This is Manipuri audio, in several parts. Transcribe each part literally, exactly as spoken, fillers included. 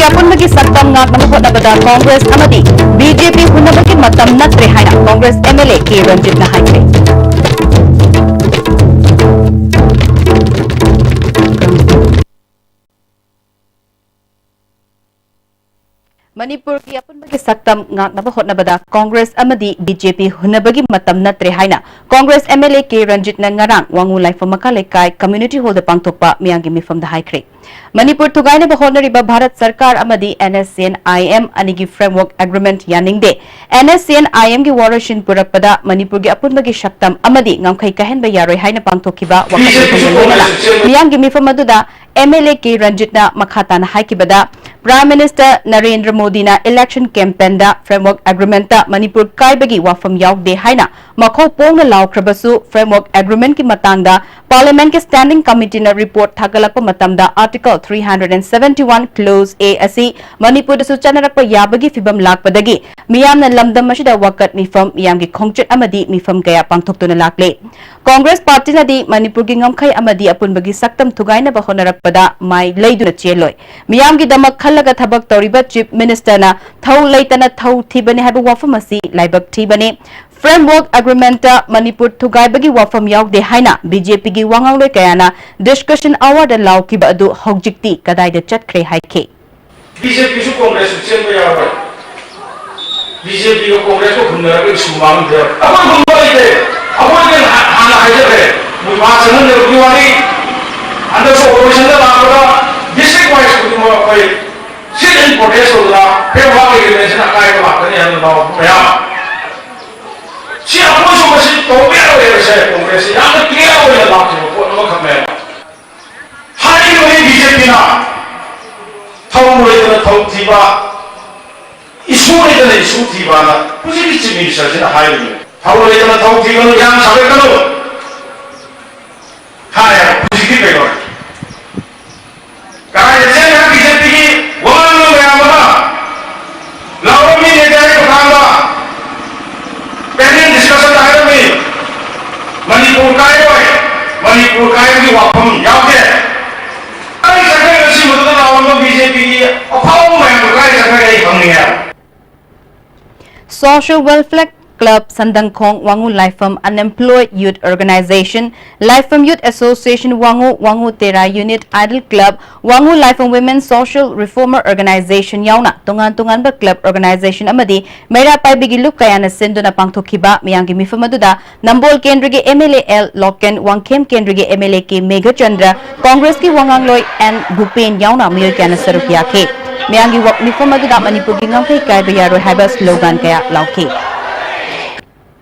ꯑꯄꯨꯟꯕꯒꯤ ꯁꯛꯇꯝ ꯉꯥꯛꯅꯕ ꯍꯣꯠꯅꯕꯗ ꯀꯣꯡꯒ꯭ꯔꯦꯁ ꯑꯃꯗꯤ ꯕꯤ ꯖꯦ ꯄꯤ ꯍꯨꯟꯅꯕꯒꯤ ꯃꯇꯝ ꯅꯠꯇ꯭ꯔꯦ ꯍꯥꯏꯅ Congress M L A K ꯔꯟꯖꯤꯠꯅ ꯍꯥꯏꯈ꯭ꯔꯦ꯫ ꯃꯅꯤꯄꯨꯔꯒꯤ ꯑꯄꯨꯟꯕꯒꯤ ꯁꯛꯇꯝ ꯉꯥꯛꯅꯕ ꯍꯣꯠꯅꯕꯗ ꯀꯣꯡꯒ꯭ꯔꯦꯁ ꯑꯃꯗꯤ ꯕꯤ ꯖꯦ ꯄꯤ ꯍꯨꯟꯅꯕꯒꯤ ꯃꯇꯝ ꯅꯠꯇ꯭ꯔꯦ ꯍꯥꯏꯅ Congress M L A K ꯔꯟꯖꯤꯠꯅ ꯉꯔꯥꯡ ꯋꯥꯉꯨ ꯂꯥꯏꯐꯝ ꯃꯈꯥ ꯂꯩꯀꯥꯏ ꯀꯝꯃ꯭ꯌꯨꯅꯤꯇꯤ ꯍꯣꯜꯗ ꯄꯥꯡꯊꯣꯛꯄ ꯃꯤꯌꯥꯝꯒꯤ ꯃꯤꯐꯝꯗ ꯍꯥꯏꯈ꯭ꯔꯦ꯫ ꯃꯅꯤꯄꯨꯔ ꯊꯨꯒꯥꯏꯅꯕ ꯍꯣꯠꯅꯔꯤꯕ ꯚꯥꯔꯠ ꯁꯔꯀꯥꯔ ꯑꯃꯗꯤ N S C N I M ꯑꯅꯤꯒꯤ framework agreement ꯌꯥꯅꯤꯡꯗꯦ꯫ ꯑꯦꯟ ꯑꯦꯁ ꯁꯤ ꯑꯦꯟ ꯑꯥꯏ ꯑꯦꯝꯒꯤ ꯋꯥꯔꯣꯏꯁꯤꯟ ꯄꯨꯔꯛꯄꯗ ꯃꯅꯤꯄꯨꯔꯒꯤ ꯑꯄꯨꯟꯕꯒꯤ ꯁꯛꯇꯝ ꯑꯃꯗꯤ ꯉꯝꯈꯩ ꯀꯥꯏꯍꯟꯕ ꯌꯥꯔꯣꯏ ꯍꯥꯏꯅ ꯄꯥꯡꯊꯣꯛꯈꯤꯕ ꯋꯥꯀꯠ ꯃꯤꯐꯝꯒ ꯂꯣꯏꯅꯅ ꯃꯤꯌꯥꯝꯒꯤ ꯃꯤꯐꯝ ꯑꯗꯨꯗ ꯑꯦꯝ ꯑꯦꯜ ꯑꯦ ꯀꯦ ꯔꯟꯖꯤꯠꯅ ꯃꯈꯥ ꯇꯥꯅ ꯍꯥꯏꯈꯤꯕꯗ, Prime Minister ꯅꯔꯦꯟꯗ꯭ꯔ ꯃꯣꯗꯤꯅ election campaignꯗ framework agreementꯇ ꯃꯅꯤꯄꯨꯔ ꯀꯥꯏꯕꯒꯤ ꯋꯥꯐꯝ ꯌꯥꯎꯗꯦ ꯍꯥꯏꯅ ꯃꯈꯧ ꯄꯣꯡꯅ ꯂꯥꯎꯈ꯭ꯔꯕꯁꯨ, framework agreementꯀꯤ ꯃꯇꯥꯡꯗ Parliamentꯀꯤ Standing Committeeꯅ report ꯊꯥꯒꯠꯂꯛꯄ ꯃꯇꯝꯗ Article three hundred and seventy one Clause A ꯑꯁꯤ ꯃꯅꯤꯄꯨꯔꯗꯁꯨ ꯆꯠꯅꯔꯛꯄ ꯌꯥꯕꯒꯤ ꯐꯤꯚꯝ ꯂꯥꯛꯄꯗꯒꯤ ꯃꯤꯌꯥꯝꯅ ꯂꯝꯗꯝ ꯑꯁꯤꯗ ꯋꯥꯀꯠ ꯃꯤꯐꯝ, ꯃꯤꯌꯥꯝꯒꯤ ꯈꯣꯡꯆꯠ ꯑꯃꯗꯤ ꯃꯤꯐꯝ ꯀꯌꯥ ꯄꯥꯡꯊꯣꯛꯇꯨꯅ ꯂꯥꯛꯂꯦ꯫ ꯀꯣꯡꯒ꯭ꯔꯦꯁ ꯄꯥꯔꯇꯤꯅꯗꯤ ꯃꯅꯤꯄꯨꯔꯒꯤ ꯉꯝꯈꯩ ꯑꯃꯗꯤ ꯑꯄꯨꯟꯕꯒꯤ ꯁꯛꯇꯝ ꯊꯨꯒꯥꯏꯅꯕ ꯍꯣꯠꯅꯔꯛꯄꯗ ꯃꯥꯏ ꯂꯩꯗꯨꯅ ꯆꯦꯜꯂꯣꯏ꯫ ꯃꯤꯌꯥꯝꯒꯤꯗꯃꯛ ꯈꯜꯂꯒ ꯊꯕꯛ ꯇꯧꯔꯤꯕ Chief Ministerꯅ ꯊꯧ ꯂꯩꯇꯅ ꯊꯧ ꯊꯤꯕꯅꯤ ꯍꯥꯏꯕ ꯋꯥꯐꯝ ꯑꯁꯤ ꯂꯥꯏꯕꯛ ꯊꯤꯕꯅꯤ꯫ Framework agreementꯇ ꯃꯅꯤꯄꯨꯔ ꯊꯨꯒꯥꯏꯕꯒꯤ ꯋꯥꯐꯝ ꯌꯥꯎꯗꯦ ꯍꯥꯏꯅ ꯕꯤ ꯖꯦ ꯄꯤꯒꯤ ꯋꯥꯉꯥꯡꯂꯣꯏ ꯀꯌꯥꯅ discussion hourꯗ ꯂꯥꯎꯈꯤꯕ ꯑꯗꯨ ꯍꯧꯖꯤꯛꯇꯤ ꯀꯗꯥꯏꯗ ꯆꯠꯈ꯭ꯔꯦ ꯍꯥꯏꯈꯤ꯫ ꯕꯤ ꯖꯦ ꯄꯤꯁꯨ ꯀꯣꯡꯒ꯭ꯔꯦꯁꯁꯨ ꯆꯦꯟꯕ ꯌꯥꯔꯣꯏ꯫ ꯕꯤ ꯖꯦ ꯄꯤꯒ ꯀꯣꯡꯒ꯭ꯔꯦꯁꯀ ꯍꯨꯟꯅꯔꯒ ꯏꯁꯨ ꯃꯥꯡꯗꯦ꯫ ꯑꯩꯈꯣꯏ ꯍꯨꯟꯕ ꯂꯩꯇꯦ꯫ ꯑꯩꯈꯣꯏꯗꯤ ꯍꯥ-, ꯍꯥꯟꯅ ꯍꯥꯏꯖꯈ꯭ꯔꯦ꯫ ꯃꯣꯏ ꯃꯥ ꯆꯪꯍꯟꯗꯕꯒꯤ ꯋꯥꯔꯤ, ꯍꯟꯗꯛꯁꯨ oppositionꯗ ꯂꯥꯛꯄꯗ district wise ꯈꯨꯗꯤꯡꯃꯛ ꯑꯩꯈꯣꯏ sit in protest ꯇꯧꯗꯅ framework agreementꯁꯤꯅ ꯑꯀꯥꯏꯕ ꯂꯥꯛꯀꯅꯤ ꯍꯥꯏꯕ ꯃꯌꯥꯝ꯫ ꯁꯤ ꯑꯩꯈꯣꯏꯁꯨ ꯃꯁꯤ ꯇꯧꯕ ꯌꯥꯔꯣꯏ ꯍꯥꯏꯕꯁꯦ ꯀꯣꯡꯒ꯭ꯔꯦꯁꯁꯤ ꯌꯥꯝꯅ clear ꯑꯣꯏꯅ ꯂꯥꯛꯈꯤꯕ ꯄꯣꯠ ꯑꯃꯈꯛꯅꯦꯕ꯫ ꯍꯥꯏꯔꯤꯕꯅꯤ ꯕꯤ ꯖꯦ ꯄꯤꯅ ꯊꯧ ꯂꯩꯇꯅ ꯊꯧ ꯊꯤꯕ, ꯏꯁꯨ ꯂꯩꯇꯅ ꯏꯁꯨ ꯊꯤꯕꯅ ꯍꯧꯖꯤꯛꯀꯤ Chief Ministerꯁꯤꯅ ꯍꯥꯏꯔꯤꯕꯅꯤ꯫ ꯊꯧ ꯂꯩꯇꯅ ꯊꯧ ꯊꯤꯒꯅꯨ, ꯏꯔꯥꯡ ꯁꯥꯒꯠꯀꯅꯨ ꯍꯥꯏ꯫ ꯍꯧꯖꯤꯛꯇꯤ ꯀꯩꯗꯧꯔꯦ? ꯀꯗꯥꯏꯗ ꯆꯦꯟꯈ꯭ꯔꯦ ꯕꯤ ꯖꯦ ꯄꯤꯒꯤ ꯋꯥꯉꯥꯡꯂꯣꯏ ꯃꯌꯥꯝ ꯑꯃ? ꯂꯥꯎꯔꯝꯃꯤ ꯃꯦꯗꯤꯌꯥꯒꯤ ꯈꯨꯠꯊꯥꯡꯗ panel discussionꯗ ꯍꯥꯏꯔꯝꯃꯤ, ꯃꯅꯤꯄꯨꯔ ꯀꯥꯏꯔꯣꯏ, ꯃꯅꯤꯄꯨꯔ ꯀꯥꯏꯕꯒꯤ ꯋꯥꯐꯝ ꯌꯥꯎꯗꯦ꯫ ꯑꯩ ꯆꯠꯈ꯭ꯔꯦ ꯉꯁꯤ ꯃꯗꯨꯗ ꯂꯥꯎ-, ꯕꯤ ꯖꯦ ꯄꯤꯒꯤ ꯑꯐꯥꯎꯕ ꯃꯌꯥꯝꯗꯣ ꯀꯗꯥꯏ ꯆꯠꯈ꯭ꯔꯦ ꯑꯩ ꯈꯪꯅꯤꯡꯉꯦ ꯍꯥꯏꯕ꯫ Social Welfare Club ꯁꯟꯗꯪꯈꯣꯡ ꯋꯥꯉꯨ ꯂꯥꯏꯐꯝ, Unemployed Youth Organization, ꯂꯥꯏꯐꯝ Youth Association ꯋꯥꯉꯨ, ꯋꯥꯉꯨ ꯇꯦꯔꯥ Unit Idol Club, ꯋꯥꯉꯨ ꯂꯥꯏꯐꯝ Women Social Reformer Organization ꯌꯥꯎꯅ ꯇꯣꯉꯥꯟ ꯇꯣꯉꯥꯟꯕ club organization ꯑꯃꯗꯤ ꯃꯩꯔꯥ ꯄꯥꯏꯕꯤꯒꯤ ꯂꯨꯞ ꯀꯌꯥꯅ ꯁꯤꯟꯗꯨꯅ ꯄꯥꯡꯊꯣꯛꯈꯤꯕ ꯃꯤꯌꯥꯝꯒꯤ ꯃꯤꯐꯝ ꯑꯗꯨꯗ ꯅꯝꯕꯣꯜ ꯀꯦꯟꯗ꯭ꯔꯒꯤ M L A L Loken, Wangkhem ꯀꯦꯟꯗ꯭ꯔꯒꯤ M L A K Meghachandra, ꯀꯣꯡꯒ꯭ꯔꯦꯁꯀꯤ ꯋꯥꯉꯥꯡꯂꯣꯏ ꯑꯦꯟ ꯚꯨꯄꯦꯟ ꯌꯥꯎꯅ ꯃꯤꯑꯣꯏ ꯀꯌꯥꯅ ꯁꯔꯨꯛ ꯌꯥꯈꯤ꯫ ꯃꯤꯌꯥꯝꯒꯤ ꯋꯥ-, ꯃꯤꯐꯝ ꯑꯗꯨꯗ "ꯃꯅꯤꯄꯨꯔꯒꯤ ꯉꯝꯈꯩ ꯀꯥꯏꯕ ꯌꯥꯔꯣꯏ" ꯍꯥꯏꯕ slogan ꯀꯌꯥ ꯂꯥꯎꯈꯤ꯫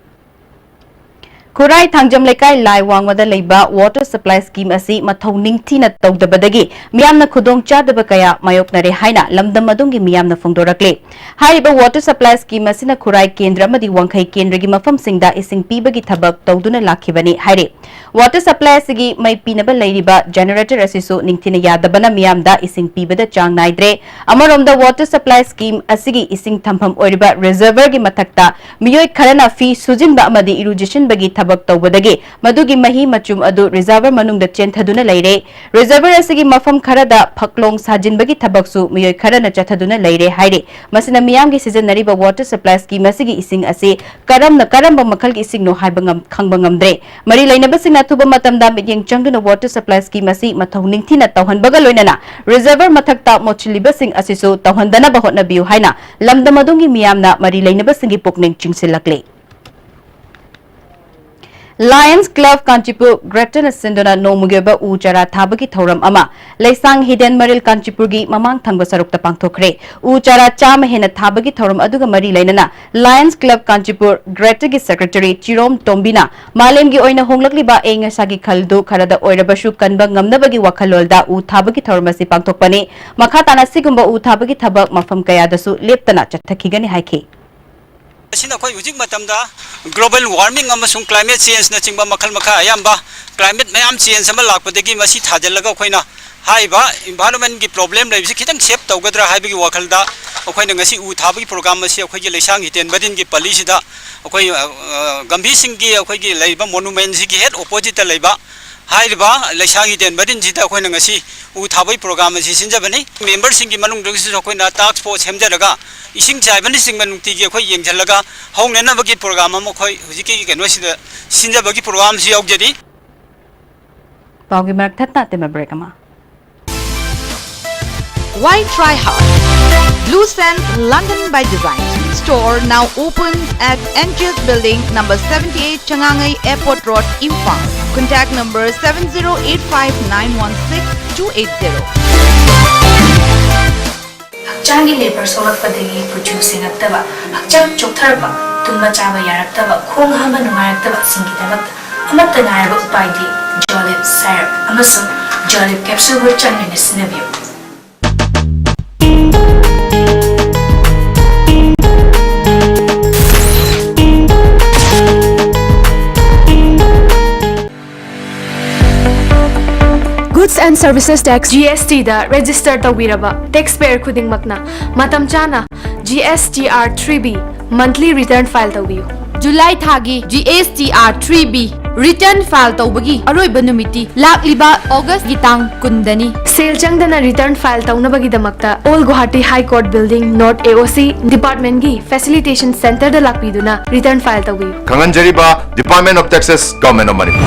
ꯈꯨꯔꯥꯏ ꯊꯥꯡꯖꯝ ꯂꯩꯀꯥꯏ ꯂꯥꯏ ꯋꯥꯡꯃꯗ ꯂꯩꯕ water supply scheme ꯑꯁꯤ ꯃꯊꯧ ꯅꯤꯡꯊꯤꯅ ꯇꯧꯗꯕꯗꯒꯤ ꯃꯤꯌꯥꯝꯅ ꯈꯨꯗꯣꯡ ꯆꯥꯗꯕ ꯀꯌꯥ ꯃꯥꯌꯣꯛꯅꯔꯦ ꯍꯥꯏꯅ ꯂꯝꯗꯝ ꯑꯗꯨꯝꯒꯤ ꯃꯤꯌꯥꯝꯅ ꯐꯣꯡꯗꯣꯔꯛꯂꯤ꯫ ꯍꯥꯏꯔꯤꯕ water supply scheme ꯑꯁꯤꯅ ꯈꯨꯔꯥꯏ ꯀꯦꯟꯗ꯭ꯔ ꯑꯃꯗꯤ ꯋꯥꯡꯈꯩ ꯀꯦꯟꯗ꯭ꯔꯒꯤ ꯃꯐꯝꯁꯤꯡꯗ ꯏꯁꯤꯡ ꯄꯤꯕꯒꯤ ꯊꯕꯛ ꯇꯧꯗꯨꯅ ꯂꯥꯛꯈꯤꯕꯅꯤ ꯍꯥꯏꯔꯤ꯫ Water supply ꯑꯁꯤꯒꯤ ꯃꯩ ꯄꯤꯅꯕ ꯂꯩꯔꯤꯕ generator ꯑꯁꯤꯁꯨ ꯅꯤꯡꯊꯤꯅ ꯌꯥꯗꯕꯅ ꯃꯤꯌꯥꯝꯗ ꯏꯁꯤꯡ ꯄꯤꯕꯗ ꯆꯥꯡ ꯅꯥꯏꯗ꯭ꯔꯦ꯫ ꯑꯃꯔꯣꯝꯗ water supply scheme ꯑꯁꯤꯒꯤ ꯏꯁꯤꯡ ꯊꯝꯐꯝ ꯑꯣꯏꯔꯤꯕ reservoirꯒꯤ ꯃꯊꯛꯇ ꯃꯤꯑꯣꯏ ꯈꯔꯅ ꯐꯤ ꯁꯨꯖꯤꯟꯕ ꯑꯃꯗꯤ ꯏꯔꯨꯖꯁꯤꯟꯕꯒꯤ ꯊꯕꯛ ꯇꯧꯕꯗꯒꯤ ꯃꯗꯨꯒꯤ ꯃꯍꯤ ꯃꯆꯨꯝ ꯑꯗꯨ reservoir ꯃꯅꯨꯡꯗ ꯆꯦꯟꯊꯗꯨꯅ ꯂꯩꯔꯦ꯫ Reservoir ꯑꯁꯤꯒꯤ ꯃꯐꯝ ꯈꯔꯗ ꯐꯛꯂꯣꯡ ꯁꯥꯖꯤꯟꯕꯒꯤ ꯊꯕꯛꯁꯨ ꯃꯤꯑꯣꯏ ꯈꯔꯅ ꯆꯠꯊꯗꯨꯅ ꯂꯩꯔꯦ ꯍꯥꯏꯔꯤ꯫ ꯃꯁꯤꯅ ꯃꯤꯌꯥꯝꯒꯤ ꯁꯤꯖꯤꯟꯅꯔꯤꯕ water supply scheme ꯑꯁꯤꯒꯤ ꯏꯁꯤꯡ ꯑꯁꯤ ꯀꯔꯝꯅ, ꯀꯔꯝꯕ ꯃꯈꯜꯒꯤ ꯏꯁꯤꯡꯅꯣ ꯍꯥꯏꯕ ꯉꯝ-, ꯈꯪꯕ ꯉꯝꯗ꯭ꯔꯦ꯫ ꯃꯔꯤ ꯂꯩꯅꯕꯁꯤꯡꯅ ꯑꯊꯨꯕ ꯃꯇꯝꯗ ꯃꯤꯠꯌꯦꯡ ꯆꯪꯗꯨꯅ water supply scheme ꯑꯁꯤ ꯃꯊꯧ ꯅꯤꯡꯊꯤꯅ ꯇꯧꯍꯟꯕꯒ ꯂꯣꯏꯅꯅ reservoir ꯃꯊꯛꯇ ꯃꯣꯠꯁꯤꯜꯂꯤꯕꯁꯤꯡ ꯑꯁꯤꯁꯨ ꯇꯧꯍꯟꯗꯅꯕ ꯍꯣꯠꯅꯕꯤꯌꯨ ꯍꯥꯏꯅ ꯂꯝꯗꯝ ꯑꯗꯨꯒꯤ ꯃꯤꯌꯥꯝꯅ ꯃꯔꯤ ꯂꯩꯅꯕꯁꯤꯡꯒꯤ ꯄꯨꯛꯅꯤꯡ ꯆꯤꯡꯁꯤꯜꯂꯛꯂꯤ꯫ Lions Club ꯀꯥꯟꯆꯤꯄꯨꯔ Greaterꯅ ꯁꯤꯟꯗꯨꯅ ꯅꯣꯡꯃꯒꯤ ꯑꯣꯏꯕ ꯎ ꯆꯥꯔꯥ ꯊꯥꯕꯒꯤ ꯊꯧꯔꯝ ꯑꯃ ꯂꯩꯁꯥꯡ ꯍꯤꯗꯦꯟ ꯃꯔꯤꯜ ꯀꯥꯟꯆꯤꯄꯨꯔꯒꯤ ꯃꯃꯥꯡ ꯊꯪꯕ ꯁꯔꯨꯛꯇ ꯄꯥꯡꯊꯣꯛꯈ꯭ꯔꯦ꯫ ꯎ ꯆꯥꯔꯥ ꯆꯥꯝꯃ ꯍꯦꯟꯅ ꯊꯥꯕꯒꯤ ꯊꯧꯔꯝ ꯑꯗꯨꯒ ꯃꯔꯤ ꯂꯩꯅꯅ Lions Club ꯀꯥꯟꯆꯤꯄꯨꯔ Greaterꯒꯤ secretary ꯆꯤꯔꯣꯝ ꯇꯣꯝꯕꯤꯅ ꯃꯥꯂꯦꯝꯒꯤ ꯑꯣꯏꯅ ꯍꯣꯡꯂꯛꯂꯤꯕ ꯑꯏꯪ ꯑꯁꯥꯒꯤ ꯈꯜꯗꯨ ꯈꯔꯗ ꯑꯣꯏꯔꯕꯁꯨ ꯀꯟꯕ ꯉꯝꯅꯕꯒꯤ ꯋꯥꯈꯜꯂꯣꯟꯗ ꯎ ꯊꯥꯕꯒꯤ ꯊꯧꯔꯝ ꯑꯁꯤ ꯄꯥꯡꯊꯣꯛꯄꯅꯤ꯫ ꯃꯈꯥ ꯇꯥꯅ ꯑꯁꯤꯒꯨꯝꯕ ꯎ ꯊꯥꯕꯒꯤ ꯊꯕꯛ ꯃꯐꯝ ꯀꯌꯥꯗꯁꯨ ꯂꯦꯞꯇꯅ ꯆꯠꯊꯈꯤꯒꯅꯤ ꯍꯥꯏꯈꯤ꯫ ꯑꯁꯤꯅ ꯑꯩꯈꯣꯏ ꯍꯧꯖꯤꯛ ꯃꯇꯝꯗ global warming ꯑꯃꯁꯨꯡ climate changeꯅꯆꯤꯡꯕ ꯃꯈꯜ ꯃꯈꯥ ꯑꯌꯥꯝꯕ climate ꯃꯌꯥꯝ change ꯑꯃ ꯂꯥꯛꯄꯗꯒꯤ ꯃꯁꯤ ꯊꯥꯖꯤꯜꯂꯒ ꯑꯩꯈꯣꯏꯅ ꯍꯥꯏꯔꯤꯕ environmentꯀꯤ problem ꯂꯩꯕꯁꯤ ꯈꯤꯇꯪ save ꯇꯧꯒꯗ꯭ꯔꯥ ꯍꯥꯏꯕꯒꯤ ꯋꯥꯈꯜꯗ ꯑꯩꯈꯣꯏꯅ ꯉꯁꯤ ꯎ ꯊꯥꯕꯒꯤ program ꯑꯁꯤ ꯑꯩꯈꯣꯏꯒꯤ ꯂꯩꯁꯥꯡ ꯍꯤꯇꯦꯟ ꯕꯗꯤꯟꯒꯤ ꯄꯜꯂꯤꯁꯤꯗ ꯑꯩꯈꯣꯏ, ꯑ, ꯑ, ꯒꯝꯚꯤꯔ ꯁꯤꯡꯒꯤ ꯑꯩꯈꯣꯏꯒꯤ ꯂꯩꯔꯤꯕ monumentꯁꯤꯒꯤ ꯍꯦꯛ oppositeꯇ ꯂꯩꯕ ꯍꯥꯏꯔꯤꯕ ꯂꯩꯁꯥꯡ ꯍꯤꯗꯦꯟ ꯃꯔꯤꯟꯁꯤꯗ ꯑꯩꯈꯣꯏꯅ ꯉꯁꯤ ꯎ ꯊꯥꯕꯒꯤ ꯄ꯭ꯔꯣꯒ꯭ꯔꯥꯝ ꯑꯁꯤ ꯁꯤꯟꯖꯕꯅꯤ꯫ ꯃꯦꯝꯕꯔꯁꯤꯡꯒꯤ ꯃꯅꯨꯡꯗꯒꯤꯁꯨ ꯑꯩꯈꯣꯏꯅ ꯇꯥꯛꯁ ꯐꯣꯔꯁ ꯁꯦꯝꯖꯔꯒ ꯏꯁꯤꯡ ꯆꯥꯏꯕꯅꯆꯤꯡꯕ ꯅꯨꯡꯇꯤꯒꯤ ꯑꯩꯈꯣꯏ ꯌꯦꯡꯁꯤꯜꯂꯒ ꯍꯧꯅꯅꯕꯒꯤ ꯄ꯭ꯔꯣꯒ꯭ꯔꯥꯝ ꯑꯃ ꯑꯩꯈꯣꯏ ꯍꯧꯖꯤꯛꯀꯤ ꯀꯩꯅꯣꯁꯤꯗ ꯁꯤꯟꯖꯕꯒꯤ ꯄ꯭ꯔꯣꯒ꯭ꯔꯥꯝꯁꯨ ꯌꯥꯎꯖꯔꯤ꯫ ꯄꯥꯎꯒꯤ ꯃꯔꯛ ꯊꯠꯅ ꯇꯦꯝꯃ ꯕ꯭ꯔꯦꯛ ꯑꯃ꯫ Why try hard? Blue Sand London by Design. Store now open at N G S Building, number seventy-eight, Changangai Airport Road, Imphal. Contact number seven zero eight five nine one six two eight zero. ꯍꯛꯆꯥꯡꯒꯤ ꯂꯦꯕꯔ ꯁꯣꯛꯂꯛꯄꯗꯒꯤ ꯀꯨꯆꯨ ꯁꯦꯡꯉꯛꯇꯕ, ꯍꯛꯆꯥꯡ ꯆꯣꯛꯊꯔꯛꯄ, ꯇꯨꯝꯕ ꯆꯥꯕ ꯌꯥꯔꯛꯇꯕ, ꯈꯣꯡ ꯍꯥꯝꯕ ꯅꯨꯡꯉꯥꯏꯔꯛꯇꯕꯁꯤꯡꯒꯤꯗꯃꯛꯇ ꯑꯃꯠꯇ ꯉꯥꯏꯔꯕ ꯎꯄꯥꯏꯗꯤ ꯖꯣꯂꯤꯞ ꯁꯥꯏꯔꯞ ꯑꯃꯁꯨꯡ ꯖꯣꯂꯤꯞ ꯀꯦꯞꯁꯨꯜꯕꯨ ꯆꯥꯡ ꯅꯥꯏꯅ ꯁꯤꯖꯤꯟꯅꯕꯤꯌꯨ꯫ Goods and Services Tax, G S T the register ꯇꯧꯕꯤꯔꯕ taxpayer ꯈꯨꯗꯤꯡꯃꯛꯅ ꯃꯇꯝ ꯆꯥꯅ G S T R three B monthly return file ꯇꯧꯕꯤꯌꯨ꯫ ꯖꯨꯂꯥꯏ ꯊꯥꯒꯤ G S T R three B return file ꯇꯧꯕꯒꯤ ꯑꯔꯣꯏꯕ ꯅꯨꯃꯤꯠꯇꯤ ꯂꯥꯛꯂꯤꯕ ꯑꯣꯒꯁꯀꯤ ꯇꯥꯡ ꯀꯨꯟꯗꯅꯤ꯫ ꯁꯦꯜ ꯆꯪꯗꯅ return file ꯇꯧꯅꯕꯒꯤꯗꯃꯛꯇ Old Guwahati High Court Building, North A O C Department ꯀꯤ Facilitation Center ꯗ ꯂꯥꯛꯄꯤꯗꯨꯅ return file ꯇꯧꯕꯤꯌꯨ꯫ ꯈꯪꯍꯟꯖꯔꯤꯕ, Department of Taxes, Government of Manipur꯫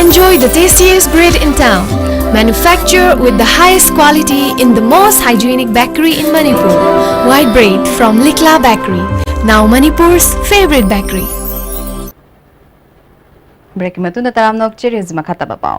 Enjoy the tastiest bread in town. Manufacture with the highest quality in the most hygienic bakery in Manipur. White bread from Likla Bakery, now Manipur's favorite bakery. ꯕ꯭ꯔꯦꯛꯀꯤ ꯃꯇꯨꯡꯗ ꯇꯔꯥꯝꯅ ꯑꯣꯛꯆꯔꯤ꯫ ꯍꯧꯖꯤꯛ ꯃꯈꯥ ꯇꯥꯕ ꯄꯥꯎ꯫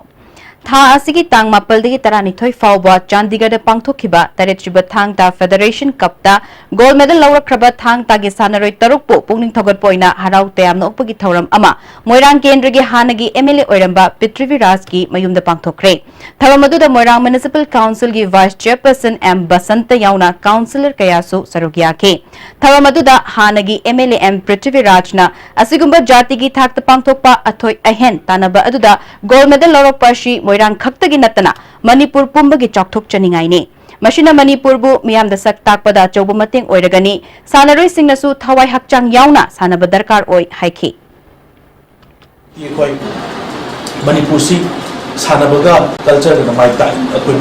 ꯊꯥ ꯑꯁꯤꯒꯤ ꯇꯥꯡ ꯃꯥꯄꯜꯗꯒꯤ ꯇꯔꯥꯅꯤꯊꯣꯏ ꯐꯥꯎꯕ ꯆꯥꯟꯗꯤꯒꯔꯗ ꯄꯥꯡꯊꯣꯛꯈꯤꯕ ꯇꯔꯦꯠꯁꯨꯕ ꯊꯥꯡ ꯇꯥ Federation Cupꯇ gold medal ꯂꯧꯔꯛꯈ꯭ꯔꯕ ꯊꯥꯡ ꯇꯥꯒꯤ ꯁꯥꯟꯅꯔꯣꯏ ꯇꯔꯨꯛꯄꯨ ꯄꯨꯛꯅꯤꯡ ꯊꯧꯒꯠꯄ ꯑꯣꯏꯅ ꯍꯔꯥꯎ ꯇꯌꯥꯝꯅ ꯑꯣꯛꯄꯒꯤ ꯊꯧꯔꯝ ꯑꯃ ꯃꯣꯏꯔꯥꯡ ꯀꯦꯟꯗ꯭ꯔꯒꯤ ꯍꯥꯟꯅꯒꯤ M L A ꯑꯣꯏꯔꯝꯕ ꯄ꯭ꯔꯤꯊꯤꯕꯤꯔꯥꯖꯀꯤ ꯃꯌꯨꯝꯗ ꯄꯥꯡꯊꯣꯛꯈ꯭ꯔꯦ꯫ ꯊꯧꯔꯝ ꯑꯗꯨꯗ ꯃꯣꯏꯔꯥꯡ Municipal Councilꯒꯤ Vice Chairperson M Basanta ꯌꯥꯎꯅ councillor ꯀꯌꯥꯁꯨ ꯁꯔꯨꯛ ꯌꯥꯈꯤ꯫ ꯊꯧꯔꯝ ꯑꯗꯨꯗ ꯍꯥꯟꯅꯒꯤ M L A M ꯄ꯭ꯔꯤꯊꯤꯕꯤꯔꯥꯖꯅ ꯑꯁꯤꯒꯨꯝꯕ ꯖꯥꯇꯤꯒꯤ ꯊꯥꯛꯇ ꯄꯥꯡꯊꯣꯛꯄ ꯑꯊꯣꯏ ꯑꯍꯦꯟ ꯇꯥꯟꯅꯕ ꯑꯗꯨꯗ gold medal ꯂꯧꯔꯛꯄ ꯑꯁꯤ ꯃꯣꯏꯔꯥꯡ ꯈꯛꯇꯒꯤ ꯅꯠꯇꯅ ꯃꯅꯤꯄꯨꯔ ꯄꯨꯝꯕꯒꯤ ꯆꯥꯎꯊꯣꯛꯆꯅꯤꯡꯉꯥꯏꯅꯤ꯫ ꯃꯁꯤꯅ ꯃꯅꯤꯄꯨꯔꯕꯨ ꯃꯤꯌꯥꯝꯗ ꯁꯛ ꯇꯥꯛꯄꯗ ꯑꯆꯧꯕ ꯃꯇꯦꯡ ꯑꯣꯏꯔꯒꯅꯤ꯫ ꯁꯥꯟꯅꯔꯣꯏꯁꯤꯡꯅꯁꯨ ꯊꯋꯥꯏ ꯍꯛꯆꯥꯡ ꯌꯥꯎꯅ ꯁꯥꯟꯅꯕ ꯗꯔꯀꯥꯔ ꯑꯣꯏ ꯍꯥꯏꯈꯤ꯫ ꯑꯩꯈꯣꯏ ꯃꯅꯤꯄꯨꯔꯁꯤ ꯁꯥꯟꯅꯕꯒ ꯀꯜꯆꯔꯒꯅ ꯃꯥꯏ ꯇꯥꯛꯏ, ꯑꯩꯈꯣꯏ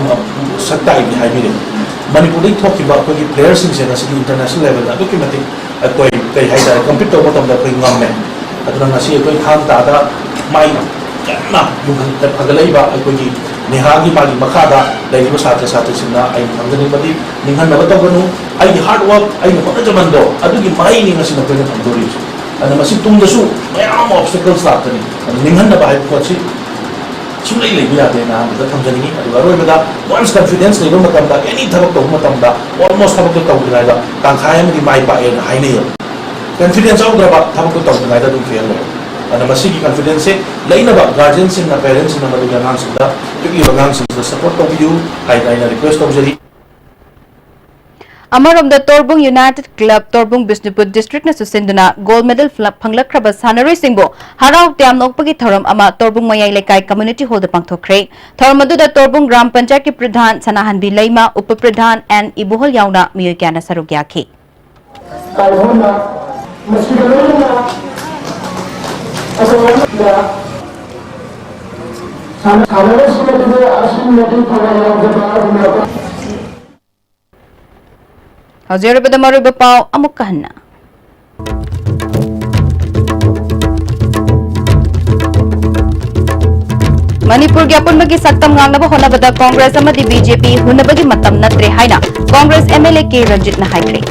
ꯁꯛ ꯇꯥꯛꯏꯅꯤ ꯍꯥꯏꯕꯤꯔꯦ꯫ ꯃꯅꯤꯄꯨꯔꯗꯒꯤ ꯊꯣꯛꯈꯤꯕ ꯑꯩꯈꯣꯏꯒꯤ ꯄ꯭ꯂꯦꯌꯔꯁꯤꯡꯁꯦ ꯉꯁꯤꯗꯤ ꯏꯟꯇꯔꯅꯦꯁꯅꯦꯜ ꯂꯦꯚꯦꯜꯗ ꯑꯗꯨꯛꯀꯤ ꯃꯇꯤꯛ ꯑꯩꯈꯣꯏ ꯀꯩ ꯍꯥꯏꯇꯥꯔꯦ, ꯀꯝꯄꯤꯠ ꯇꯧꯕ ꯃꯇꯝꯗ ꯑꯩꯈꯣꯏ ꯉꯝꯃꯦ꯫ ꯑꯗꯨꯅ ꯉꯁꯤ ꯑꯩꯈꯣꯏ ꯊꯥꯡ ꯇꯥꯗ ꯃꯥꯏ ꯀꯟꯅ ꯌꯨꯡꯈꯠ-, ꯐꯒꯠꯂꯛꯏꯕ ꯑꯩꯈꯣꯏꯒꯤ ꯅꯦꯍꯥꯒꯤ ꯃꯥꯒꯤ ꯃꯈꯥꯗ ꯂꯩꯔꯤꯕ ꯁꯥꯇ꯭ꯔ ꯁꯥꯇ꯭ꯔꯤꯁꯤꯡꯅ ꯑꯩꯅ ꯊꯝꯖꯅꯤꯡꯕꯗꯤ, ꯅꯤꯡꯍꯟꯅꯕ ꯇꯧꯒꯅꯨ꯫ ꯑꯩꯒꯤ ꯍꯥꯔꯗ ꯋꯥꯔꯛ, ꯑꯩꯅ ꯍꯣꯠꯅꯖꯃꯟꯗꯣ, ꯑꯗꯨꯒꯤ ꯃꯍꯩꯅꯤ ꯉꯁꯤ ꯅꯈꯣꯏꯅ ꯐꯪꯗꯣꯔꯤꯕꯁꯦ꯫ ꯑꯗꯨꯅ ꯃꯁꯤ ꯇꯨꯡꯗꯁꯨ ꯃꯌꯥꯝ ꯑꯃ ꯑꯣꯕꯁꯇꯦꯀꯜꯁ ꯂꯥꯛꯀꯅꯤ꯫ ꯑꯗꯨ ꯅꯤꯡꯍꯟꯅꯕ ꯍꯥꯏꯕ ꯄꯣꯠꯁꯤ ꯁꯨꯡꯂꯩ ꯂꯩꯕ ꯌꯥꯗꯦꯅ ꯑꯍꯥꯟꯕꯗ ꯊꯝꯖꯅꯤꯡꯉꯤ꯫ ꯑꯗꯨꯒ ꯑꯔꯣꯏꯕꯗ, ꯋꯥꯟꯁ ꯀꯟꯐꯤꯗꯦꯟꯁ ꯂꯩꯕ ꯃꯇꯝꯗ, ꯑꯦꯅꯤ ꯊꯕꯛ ꯇꯧꯕ ꯃꯇꯝꯗ, ꯑꯣꯜꯃꯣꯁ ꯊꯕꯛꯇꯣ ꯇꯧꯗ꯭ꯔꯤꯉꯩꯗ ꯇꯪꯈꯥꯏ ꯑꯃꯗꯤ ꯃꯥꯏ ꯄꯥꯛꯑꯦꯅ ꯍꯥꯏꯅꯩꯌꯦꯕ꯫ ꯀꯟꯐꯤꯗꯦꯟꯁ ꯌꯥꯎꯗ꯭ꯔꯕ ꯊꯕꯛꯇꯣ ꯇꯧꯗ꯭ꯔꯤꯉꯩꯗ ꯑꯗꯨꯝ ꯐꯦꯜ ꯑꯣꯏ꯫ ꯑꯗꯨꯅ ꯃꯁꯤꯒꯤ ꯀꯟꯐꯤꯗꯦꯟꯁꯁꯦ ꯂꯩꯅꯕ ꯒꯥꯔꯖꯤꯌꯟꯁꯤꯡꯅ, ꯄꯦꯔꯦꯟꯁꯁꯤꯡꯅ ꯃꯗꯨꯒꯤ ꯑꯉꯥꯡꯁꯤꯡꯗ, ꯄꯤꯛꯂꯤꯕ ꯑꯉꯥꯡꯁꯤꯡꯁꯤꯗ ꯁꯄꯣꯔꯠ ꯇꯧꯕꯤꯌꯨ ꯍꯥꯏꯅ ꯑꯩꯅ ꯔꯤꯀ꯭ꯋꯦꯁ ꯇꯧꯖꯔꯤ꯫ ꯑꯃꯔꯣꯝꯗ ꯇꯣꯔꯕꯨꯡ ꯌꯨꯅꯥꯏꯇꯦꯗ ꯀ꯭ꯂꯕ ꯇꯣꯔꯕꯨꯡ ꯕꯤꯁꯅꯨꯄꯨꯔ ꯗꯤꯁꯇ꯭ꯔꯤꯛꯅꯁꯨ ꯁꯤꯟꯗꯨꯅ ꯒꯣꯜꯗ ꯃꯦꯗꯜ ꯐꯪꯂꯛꯈ꯭ꯔꯕ ꯁꯥꯟꯅꯔꯣꯏꯁꯤꯡꯕꯨ ꯍꯔꯥꯎ ꯇꯌꯥꯝꯅ ꯑꯣꯛꯄꯒꯤ ꯊꯧꯔꯝ ꯑꯃ ꯇꯣꯔꯕꯨꯡ ꯃꯌꯥꯏ ꯂꯩꯀꯥꯏ ꯀꯝꯃ꯭ꯌꯨꯅꯤꯇꯤ ꯍꯣꯜꯗ ꯄꯥꯡꯊꯣꯛꯈ꯭ꯔꯦ꯫ ꯊꯧꯔꯝ ꯑꯗꯨꯗ ꯇꯣꯔꯕꯨꯡ ꯒ꯭ꯔꯥꯝ ꯄꯟꯆꯥꯌꯠꯀꯤ ꯄ꯭ꯔꯙꯥꯟ ꯁꯅꯥꯍꯟꯕꯤ ꯂꯩꯃ, ꯎꯄ ꯄ꯭ꯔꯙꯥꯟ ꯑꯦꯟ ꯏꯕꯣꯍꯜ ꯌꯥꯎꯅ ꯃꯤꯑꯣꯏ ꯀꯌꯥꯅ ꯁꯔꯨꯛ ꯌꯥꯈꯤ꯫ ꯀꯥꯏꯍꯣꯟꯅ ꯃꯁꯤꯒ ꯂꯣꯏꯅꯅ ꯑꯩꯈꯣꯏ ꯁꯥꯟꯅ-, ꯁꯥꯟꯅꯔꯣꯏꯁꯤꯡ ꯑꯗꯨꯕꯨ ꯑꯁꯨꯝꯅ ꯃꯇꯤꯛ ꯊꯋꯥꯏ ꯌꯥꯎꯖꯕ ꯑꯗꯨꯅ ꯍꯧꯖꯤꯛ ꯑꯔꯣꯏꯕꯗ ꯃꯔꯨꯑꯣꯏꯕ ꯄꯥꯎ ꯑꯃꯨꯛꯀ ꯍꯟꯅ꯫ ꯃꯅꯤꯄꯨꯔꯒꯤ ꯑꯄꯨꯟꯕꯒꯤ ꯁꯛꯇꯝ ꯉꯥꯛꯅꯕ ꯍꯣꯠꯅꯕꯗ ꯀꯣꯡꯒ꯭ꯔꯦꯁ ꯑꯃꯗꯤ ꯕꯤ ꯖꯦ ꯄꯤ ꯍꯨꯟꯅꯕꯒꯤ ꯃꯇꯝ ꯅꯠꯇ꯭ꯔꯦ ꯍꯥꯏꯅ Congress M L A K ꯔꯟꯖꯤꯠꯅ ꯍꯥꯏꯈ꯭ꯔꯦ꯫